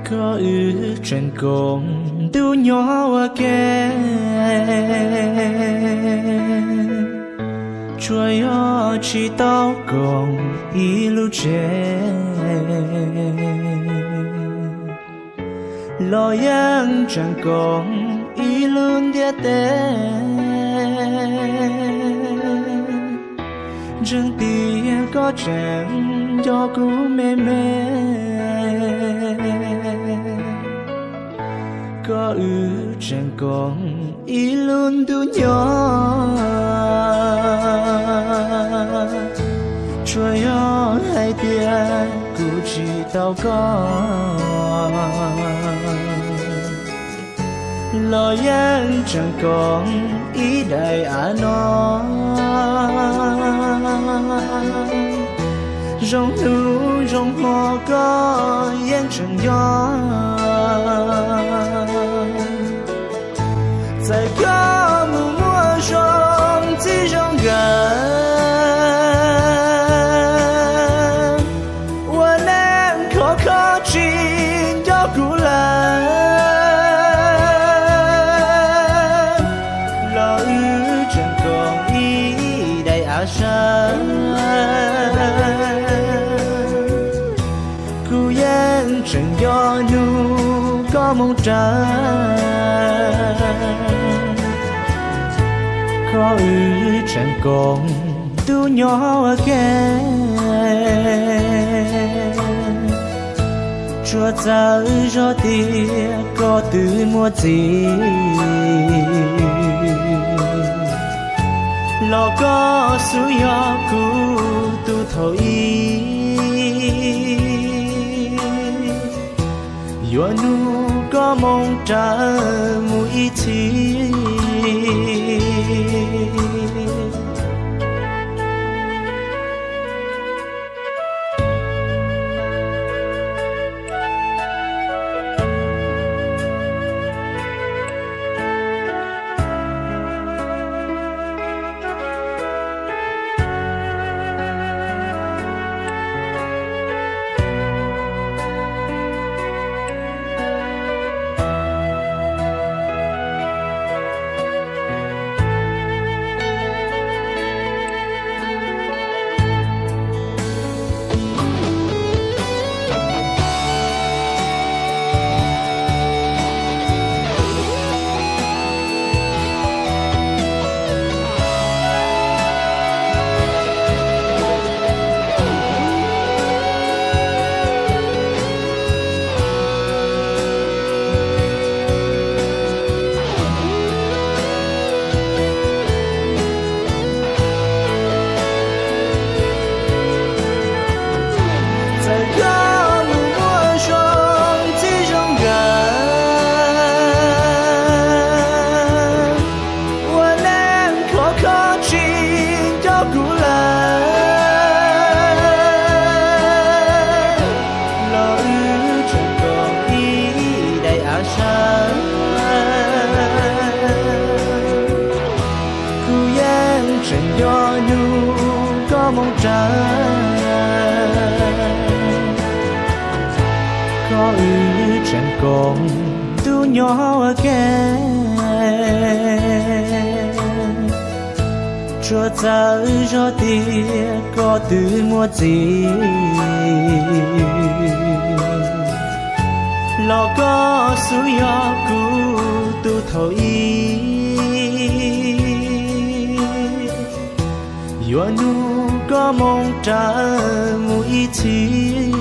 Koj wb tseem koom ntuj nyob ua ke, tsuas yog tsis tau koom ib lub tsev, los yeej tseem koom ib lub ntiaj teb. Ntseeg tias koj tseem nco kuv me me, koj wb tseem koom ib lub ntuj nyob. Tsuas yog hais tias kuv tsis tau koj, los yeej tseem koom ib daim av no. Zoo hnub zoo hmo koj yeej tseem nco, txawm koj mus muaj zoo txiv zoo nkawm, ua neej khov kho tsis nco kuv lawm, los wb tseem koom ib daim av sawv. Kuv yeej tseem nco hnub koj moo raws, koj wb tseem koom ntuj nyob ua ke. Tsuas txawv zog tias koj twb muaj txiv, los koj xub yog kuv tus thaum ub. Yuav nug koj moo raws mus ib txhis. Txawm koj mus muaj zoo txiv zoo nkawm, ua neej khov kho tsis nco kuv lawm, los wb tseem koom ib daim av sawv. Kuv yeej tseem nco nug koj moo raws, koj wb tseem koom ntuj nyob ua ke. Tsuas txawv zog tias koj twb muaj txiv, los koj xub yog kuv tus thaum ub. Yuav nug koj moo raws mus ib txhis.